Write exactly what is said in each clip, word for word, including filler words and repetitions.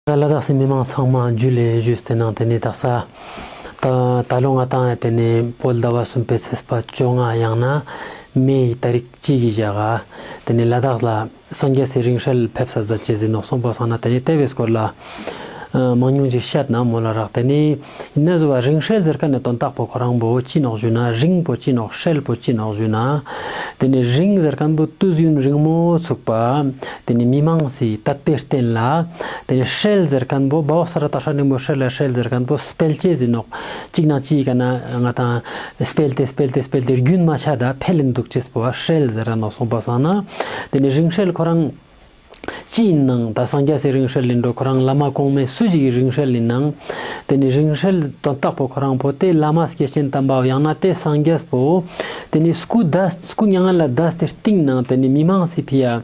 ལ་དྭགས་སི་མི་མང་ཚང་མ་ཇུ་ལེ་ཞུས་ཏེ་ནང་ཏེ་ནེ་དག་ས་ད་ད་ལོ་ང་ཏང་ཏེ་ནེ་བོད་ཟླ་བ་གསུམ་པའི་ཚེས་པ་བཅོ་ལྔ་ཡང་ན་མེའི་ཏ་རིག་གཅིག་གི་ཞག་ག་ཏེ་ནེ་ལ་དྭགས་ལ་སངས་རྒྱས་སི་རིང་བསྲེལ་ཕེབས་ས་ཛད་ཅེས་ཨིན་ནོག། སོང་པ་སང་ན་ཏེ་ནེ་ཏེ་བོའི་སྐོར་ལ་ཨ་མང་ཉུང་ཅིག་ཤད་ན་མོལ་ལ་རག། ཏེ་ནེ་ཨིན་ན་ཟོ་བ་རིང་བསྲེལ་ཟེར་ཁན་ནི་དོན་དག་པོ་ཁོ་རང་པོ་ཅི་ནོག་ཞུ་ན་རིང་པོ་ཅི་ནོག་བསྲེལ་པོ་ཅི་ནོག་ཞུ་ན། ཏེ་ནེ་རིང་ཟེར་ཁན་པོ་དུས་ཡུན་རིང་མོ་ཚུགས་པ། ཏེ་ནེ་མི་མང་སི་དད་པའི་རྟེན་ལ། ཏེ་ནེ་བསྲེལ་ཟེར་ཁན་པོ་བའོ་ས་ར་ཏ་ཧྲ་ནི་མོ་བསྲེལ་ལ་བསྲེལ་ཟེར་ཁན་པོ་སྤེལ་ཅེས་ཨིན་ནོག། ཅིག་ན་ཅིག་ག་ན་ང་ཏང་སྤེལ་ཏེ་སྤེལ་ཏེ་སྤེལ་ཏེ་རྒྱུན་མ་ཆད་ད་འཕེལ་ལིན་དུག་ཅེས་པོ་བ་བསྲེལ་ཟེར་ར་ནོག། སོང་པ་སང་ན་ཏེ་ནེ་རིང་བསྲེལ་ཁོ་རང་ཅི་ཨིན་ནང་ད་སངས་རྒྱས་སི་རིང་བསྲེལ་ཨིན་འགྲོ། ཁོ་རང་བླ་མ་གོང་མའི་སུ་ཞིག་གི་རིང་བསྲེལ་ཨིན་ནང་། ཏེ་ནེ་རིང་བསྲེལ་དོན་དག་པོ་ཁོ་རང་པོ་ཏེ་བླ་མ་སྐྱེས་ཆེན་དམ་པའོ་ཡང་ན་ཏེ་སངས་རྒྱས་པོ་ཏེ་ནེ་སྐུ་མྱ་ངན་ལས་འདས་ཏེ་སྟིང་ནེ་ཏེ་ནེ་མི་མང་སི་ཕི་ཡ་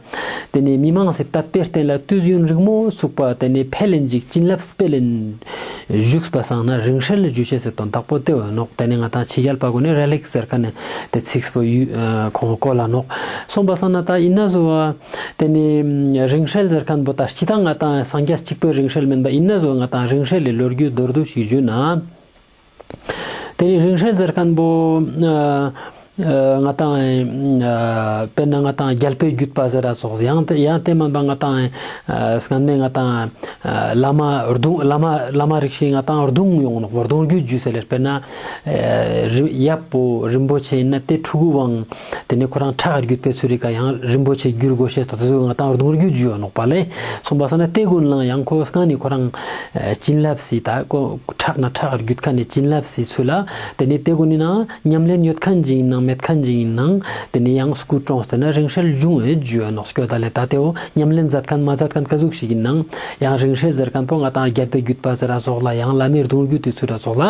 ཏེ་ནེ་མི་མང་སི་དད་པའི་རྟེན་ལ་དུས་ཡུན་རིང་མོ་ཚུགས་པ་ཏེ་ནེ་འཕེལ་ལིན་ཞིག་བྱིན་རླབས་སྤེལ་ལིན་བཞུགས་པ་སང་ན་རིང་བསྲེལ་ཞུ་ཅེས་སི་དོན་དག་པོ་ཏེ་བོ་ནོག། ཏེ་ནེ་ང་ཏང་ཕྱི་རྒྱལ་པ་གུན་ནི་རེ་ལིག་ཟེར་ཁན་ནི་ཏེ་ཚིག་པོ་ཡུ་ཁོང་བཀོལ་ལ་ནོག། སོང་པ་སང་ན་ད་ཨིན་ན་ཟོ་བ་ཏེ་ནེ་རིང་བསྲེལ་ཟེར་ཁན་པོ་ད་སྤྱིར་བཏང་ང་ཏང་སངས་རྒྱས་གཅིག་པོའི་རིང་བསྲེལ་མན་པ་ཨིན་ན་ཟོ་ང་ཏང་རིང་བསྲེལ་ལི་ལོ་རྒྱུས་མདོར་བསྡུས་ཤིག་ཞུ་ན། ཏེ་ནེ་རིང་བསྲེལ་ཟེར་ཁན་པོ་ཨ་ཨ་ང་ཏང་ཨ་དཔེར་ན་ང་ཏང་རྒྱལ་པོའི་རྒྱུད་པ་ཟེར་ར་ཙོགས་ཡང་ཏེ་ཡང་ཏེ་མན་པ་ང་ཏང་ཨ་སྔན་མེ་ང་ཏང་ཨ་བླ་མ་གདུང་བླ་མ་བླ་མ་རིགས་ཤིག་ང་ཏང་གདུང་ཡོང་ནོག་པ། གདུང་རྒྱུད་ཞུས་ཟེར་ལེ་དཔེར་ན་ཨ་རི་ཡབ་པོ་རིན་པོ་ཆེ་ཨིན་ན་ཏེ་ཕྲུ་གུ་བོའང་ཏེ་ནེ་ཁོ་རང་ཁྲག་གི་རྒྱུད་པའི་ཚུལ་རིག་ག་ཡང་རིན་པོ་ཆེ་གྱུར་དགོས་ཤེས་ཏོ་ཏེ་ཟུག་ང་ཏང་གདུང་རྒྱུད་ཞུ་ཡོད་ནོག་པ་ལེ། སོང་པ་སང་ན་ཏེ་གུན་ལའང་ཡང་ཁོ་སྔན་ནེ་ཁོ་རང་ཨ་བྱིན་རླབས་སི་ད་ཁོ་ཁྲག་ན་ཁྲག་རྒྱུད་ཁན་ནི་བྱིན་རླབས་སི་ཚུལ་ལ་ཏེ་ནེ་ཏེ་གུན་ནི་ནང་ཉམས་ལེན་ཡོད་ཁན་ཞིག་ཨིན་ནང་མེད་ཁན་ཞིག་ཨིན་ནང་ཏེ་ནེ་ཡང་སྐུ་གྲོངས་ཏེ་ན་རིང་བསྲེལ་བྱུང་ཨེ་ཞུ་ཡོད་ནོག། སྐྱོད་ད་ལེ་ད་ཏེ་བོ་ཉམས་ལེན་མཛད་ཁན་མ་མཛད་ཁན་ཀ་ཟུག་ཞིག་ཨིན་ནང་ཡང་རིང་བསྲེལ་ཟེར་ཁན་པོ་ང་ཏང་རྒྱལ་པོའི་རྒྱུད་པ་ཟེར་ར་ཙོགས་ལ་ཡང་བླ་མའི་གདུང་རྒྱུད་ཏེ་ཚུལ་ར་ཙོགས་ལ་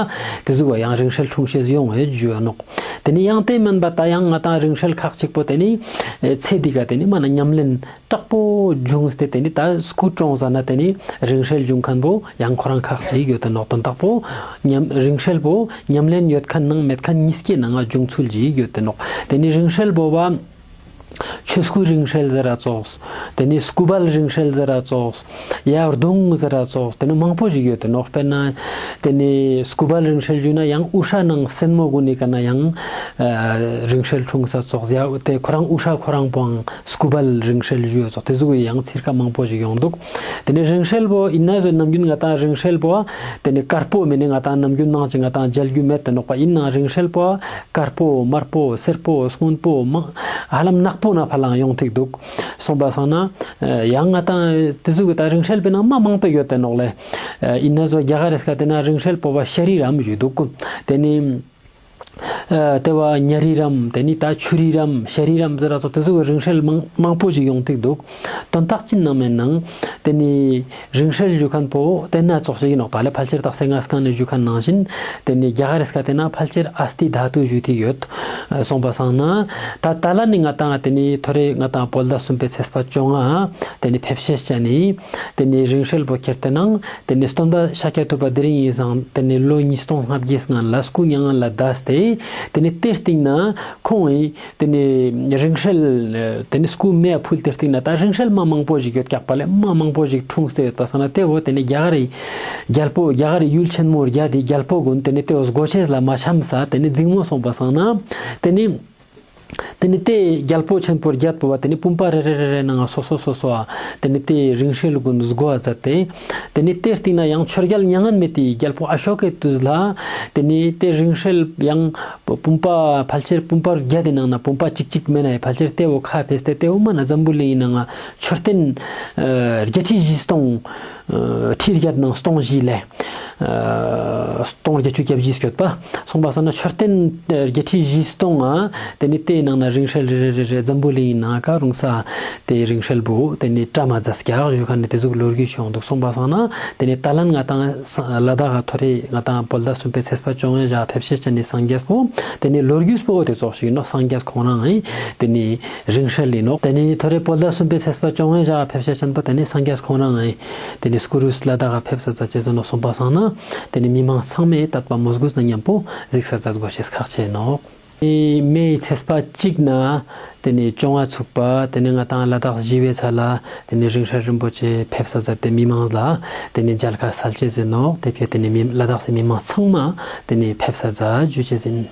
ཏེ་ཟུག་བ་ཡང་རིང་བསྲེལ་འཁྲུངས་ཤེས་ཡོང་ཨེ་ཞུ་ཡོད་ནོག། ཏེ་ནེ་ཡང་ཏེ་མན་པ་ད་ཡང་ང་ཏང་རིང་བསྲེལ་ཁག་ཅིག་པོ་ཏེ་ནེ་ཨེ་ཚེ་འདི་ག་ཏེ་ནེ་མ་ན་ཉམས་ལེན་དྲག་པོ་བྱུང་སྟེ་ཏེ་ནེ་ད་སྐུ་གྲོངས་ཟ་ན་ཏེ་ནེ་རིང་བསྲེལ་བྱུང་ཁན་པོ་ཡང་ཁོ་རང་ཁག་ཅིག་ཡོད་དེ་ནོག། དོན་དག་པོ་ཉམས་རིང་བསྲེལ་པོ་ཉམས་ལེན་ཡོད་ཁན་ནང་མེད་ཁན་ཉིས་ཀའི་ནང་ང་བྱུང་ཚུལ་ཅིག་ཡོད་དེ་ནོག། ཏེ་ནེ་རིང་བསྲེལ་པོ་བ་ཆོས་སྐུ་རིང་བསྲེལ་ཟེར་ར་ཙོགས། ཏེ་ནེ་སྐུ་སྦལ་རིང་བསྲེལ་ཟེར་ར་ཙོགས། ཡ་གདུང་ཟེར་ར་ཙོགས། ཏེ་ནེ་མང་པོ་ཞིག་ཡོད་དེ་ནོག། དཔེར་ན་ཏེ་ནེ་སྐུ་སྦལ་རིང་བསྲེལ་ཞུ་ན་ཡང་དབུ་སྐྲ་ནང་སེན་མོ་གུན་ནི་ཀ་ན་ཡང་ཨ་རིང་བསྲེལ་འཁྲུངས་ས་ཙོགས། ཡ་ཏེ་ཁོ་རང་དབུ་སྐྲ་ཁོ་རང་པོའང་སྐུ་སྦལ་རིང་བསྲེལ་ཞུ་ཡོད་ཙོགས། ཏེ་ཟུག་ཡང་ཚིར་ཀ་མང་པོ་ཞིག་ཡོང་དུག། ཏེ་ནེ་རིང་བསྲེལ་པོ་ཨིན་ན་ཟོ་ནམ་རྒྱུན་ང་ཏང་རིང་བསྲེལ་པོ་ཏེ་ནེ་དཀར་པོ་མེ་ནེ་ང་ཏང་ནམ་རྒྱུན་ནང་ཅིག་ང་ཏང་མཇལ་རྒྱུ་མེད་དེ་ནོག་པ། ཨིན་ནང་རིང་བསྲེལ་པོ་དཀར་པོ་དམར་པོ་སེར་པོ་སྔོན་པོ་མང་ཧ་ལམ་ནག་པོ་ན་ཕར་ལའང་ཡོང་ཐིག་དུག། སོང་པ་སང་ན་ཡང་ང་ཏང་ཏེ་ཟུག་གི་ད་རིང་བསྲེལ་པའི་ནང་མ་མང་པོ་ཡོད་དེ་ནོག་ལེ། ཨིན་ན་ཟོ་རྒྱ་གར་རི་སྐད་ཏེ་ན་རིང་བསྲེལ་པོ་བ་ཤ་རི་རམ་ཞུ་དུག། ཏེ་ནེ་ཨ་ཏེ་བ་ཉ་རི་རམ་ཏེ་ནེ་ད་ཆུ་རི་རམ་ཤ་རི་རམ་ཟེར་ར་ཙོགས་ཏེ་ཟུག་གི་རིང་བསྲེལ་མང་མང་པོ་ཞིག་ཡོང་ཐིག་དུག། དོན་དག་ཅི་ནང་མེད་ནང་ཏེ་ནེ་རིང་བསྲེལ་ཞུ་ཁན་པོ་ཏེ་ན་ཙོགས་ཤིག་ཨིན་ནོག་པ་ལེ། ཕལ་ཆེར་དག་ས་ང་སྔན་ནེ་ཞུ་ཁན་ནང་བཞིན་ཏེ་ནེ་རྒྱ་གར་རི་སྐད་ཏེ་ན་ཕལ་ཆེར་ཨ་སྟི་དྷ་ཏུ་ཞུ་ཐིག་ཡོད། སོང་པ་སང་ན་ད་ད་ལ་ནི་ང་ཏང་ཏེ་ནེ་ཐོ་རེ་ང་ཏང་བོད་ཟླ་གསུམ་པའི་ཚེས་པ་བཅོ་ལྔ་ཏེ་ནེ་ཕེབས་ཤེས་ཅན་ནི་ཏེ་ནེ་རིང་བསྲེལ་པོ་ཁྱེར་ཏེ་ནང་ཏེ་ནེ་སྟོན་པ་ཤཱཀྱ་ཐུབ་པ་དེ་རིང་ཡིན་ཙང་ཏེ་ནེ་ལོ་ཉིས་སྟོང་ལྔ་བརྒྱའི་སྔན་ལ་སྐུ་མྱ་ངན་ལས་འདས་ཏེ་ཏེ་ནེ་ཏེ་སྟིང་ནེ་ཁོང་ངི་ཏེ་ནེ་རིང་བསྲེལ་ཏེ་ནེ་སྐུ་མེ་ཕུལ་ཏེ་སྟིང་ནེ་ད་རིང་བསྲེལ་མ་མང་པོ་ཞིག་ཡོད་ཀྱག་པ་ལེ། མ་མང་པོ་ཞིག་འཁྲུངས་ཏེ་ཡོད་པ་སང་ན་ཏེ་བོ་ཏེ་ནེ་རྒྱ་གར་རི་རྒྱལ་པོ་རྒྱ་གར་རི་ཡུལ་ཆེན་མོ་རྒྱ་དེ་རྒྱལ་པོ་གུན་ཏེ་ནེ་ཏེ་བོ་སྒོ་ཕྱེས་ལ་མ་འཆམས་ས་ཏེ་ནེ་འཛིང་མོ་སོང་པ་སང་ན་ཏེ་ནེ་ཏེ་ནེ་ཏེ་རྒྱལ་པོ་ཆེན་པོ་རྒྱ་དེ་བོ་བ་ཏེ་ནེ་བུམ་པ་རེ་རེ་རེ་རེ་ནང་སོ་སོ་སོ་སོ་ཨ་ཏེ་ནེ་ཏེ་རིང་བསྲེལ་གུན་སྒོ་ཨ་ཛད་དེ་ཏེ་ནེ་ཏེ་སྟིང་ནེ་ཡང་ཆོས་རྒྱལ་མྱ་ངན་མེད་དེ་རྒྱལ་པོ་ཨ་ཤོ་ཀའི་དུས་ལ་ཏེ་ནེ་ཏེ་རིང་བསྲེལ་ཡང་བུམ་པ་ཕལ་ཆེར་བུམ་པ་བརྒྱད་དེ་ནང་ན་བུམ་པ་གཅིག་གཅིག་མེད་ན་ཡང་ཕལ་ཆེར་ཏེ་བོ་ཁ་ཕེས་ཏེ་ཏེ་བོ་མ་ན་འཛམ་བུ་གླིང་ནང་ང་མཆོད་རྟེན་ཨ་བརྒྱད་ཁྲི་བཞི་སྟོང་ཨ་ཁྲི་བརྒྱད་ནང་སྟོང་བཞི་ལས་ཨ་སྟོང་བརྒྱད་ཅུ་གྱ་བཞི་སྐྱོད་པ། སོང་པ་སང་ན་མཆོད་རྟེན་བརྒྱད་ཁྲི་བཞི་སྟོང་ང་ཏེ་ནེ་ཏེའི་ནང་ན་རིང་བསྲེལ་རེ་རེ་རེ་རེ་འཛམ་བུ་གླིང་ནང་ཀ་རུང་ས་ཏེ་རིང་བསྲེལ་བོ་ཏེ་ནེ་བཀྲམ་མ་ཛད་ཀྱག་ཞུ་ཁན་ནི་ཏེ་ཟུག་ལོ་རྒྱུས་ཤིག་ཡོང་དུག། སོང་པ་སང་ན་ཏེ་ནེ་ད་ལན་ང་ཏང་ལ་དྭགས་ཐོ་རེ་ང་ཏང་བོད་ཟླ་གསུམ་པའི་ཚེས་པ་བཅོ་ལྔའི་ཞག་ཕེབས་ཤེས་ཅན་ནི་སངས་རྒྱས་པོ་ཏེ་ནེ་ལོ་རྒྱུས་པོ་འོ་ཏེ་ཙོགས་ཤིག་ཨིན་ནོག། སངས་རྒྱས་ཁོང་རང་ངི་ཏེ་ནེ་རིང་བསྲེལ་ཨིན་ནོག། ཏེ་ནེ་ཐོ་རེ་བོད་ཟླ་གསུམ་པའི་ཚེས་པ་བཅོ་ལྔའི་ཞག་ཕེབས་ཤེས་ཅན་པོ་ཏེ་ནེ་སངས་རྒྱས་ཁོང་རང་ངི་ཏེ་ནེ་སྐུ་རུས་ལ་དྭགས་ཕེབས་ས་ཛད་ཅེས་ཨིན་ནོག། སོང་པ་སང་ན་ཏེ་ནེ་མི་མང་ཚང་མས་དད་པ་མོས་གུས་ནང་ཉམ་པོ་གཟིགས་ས་ཛད་དགོས་ཤེས་ཁག་ཆེ་ཨིན་ནོག། མེ་ཡི་ཚེས་པ་གཅིག་ནེ་ཏེ་ནེ་བཅོ་ལྔ་ཚུག་པ་ཏེ་ནེ་ང་དང་ལ་དྭགས་ཞི་བའི་ཚལ་ལ་ཏེ་ནེ་རིང་བསྲེལ་རིན་པོ་ཆེ་ཕེབས་ས་ཛད་དེ་མི་མང་ལ་ཏེ་ནེ་མཇལ་ཁ་སལ་ཅེས་ཨིན་ནོག། ཏེ་ཕིའ་ཏེ་ནེ་མི་ལ་དྭགས་སི་མི་མང་ཚང་མ་ཏེ་ནེ་ཕེབས་ས་ཛད་ཞུ་ཅེས་ཨིན།